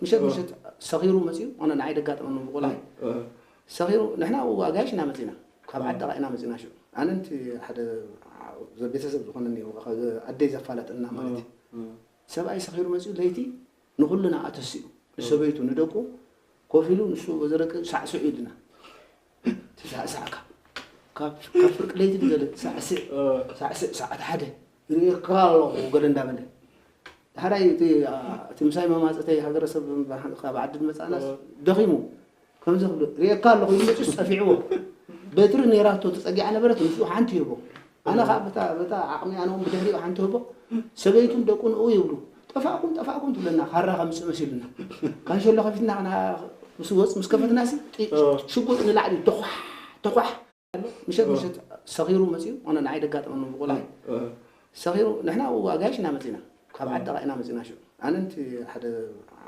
ምሸት ምሸት ሰኺሩ መፂኡ። ኣነ ንዓይ ደጋጠመኒ ብቆልዓ ሰኺሩ። ንሕና ኣብኡ ኣጋይሽ ኢና መፂና፣ ካብ ዓዲ ቃ ኢና መፂና። ሽዑ ኣነ ንቲ ሓደ ቤተሰብ ዝኾነኒ፣ ኣደይ ዘፋለጠልና ማለት እዩ። ሰብኣይ ሰኺሩ መፂኡ ለይቲ ንኹልና ኣተሲኡ፣ ንሰበይቱ ንደቁ ኮፍ ኢሉ ንሱ በዘረቀ ሳዕስዑ ኢልና። ሳዕሳዕካ ካብ ካብ ፍርቂ ለይቲ ገለ ሳዕስዕ ሳዕስዕ ሰዓት ሓደ ርእየካ ኣለኹ ገለ እንዳበለ። ዳሕራይ እቲ እቲ ምሳይ መማፀተይ ሃገረሰብ ካብ ዓዲ ዝመፃእናስ ደኺሙ ከምዚ ክብል ርእየካ ኣለኹ ኢሉ መፅኡስ ፀፊዕዎ። በትሪ ነይራቶ ተፀጊዓ ነበረት፣ ንሱ ሓንቲ ይህቦ። ኣነ ከዓ በታ በታ ዓቕሚ ኣነ እውን ብድሕሪኡ ሓንቲ ህቦ። ሰበይቱን ደቁን እው ይብሉ። ጠፋእኩም ጠፋእኩም ትብለና፣ ካራ ከምፅእ መሲሉና። ካንሸሎ ከፊትና ምስ ወፅ ምስ ከፈትናሲ ሽጉጥ ንላዕሊ ተኳሕ ተኳሕ። ምሸት ምሸት ሰኺሩ መፂኡ። ኣነ ንዓይ ደጋጠመኒ ብቆልዓ ሰኺሩ። ንሕና ኣብኡ ኣጋይሽ ኢና መፂና፣ ካብ ዓዲ ቃ ኢና መፂና። ሽዑ ኣነ ንቲ ሓደ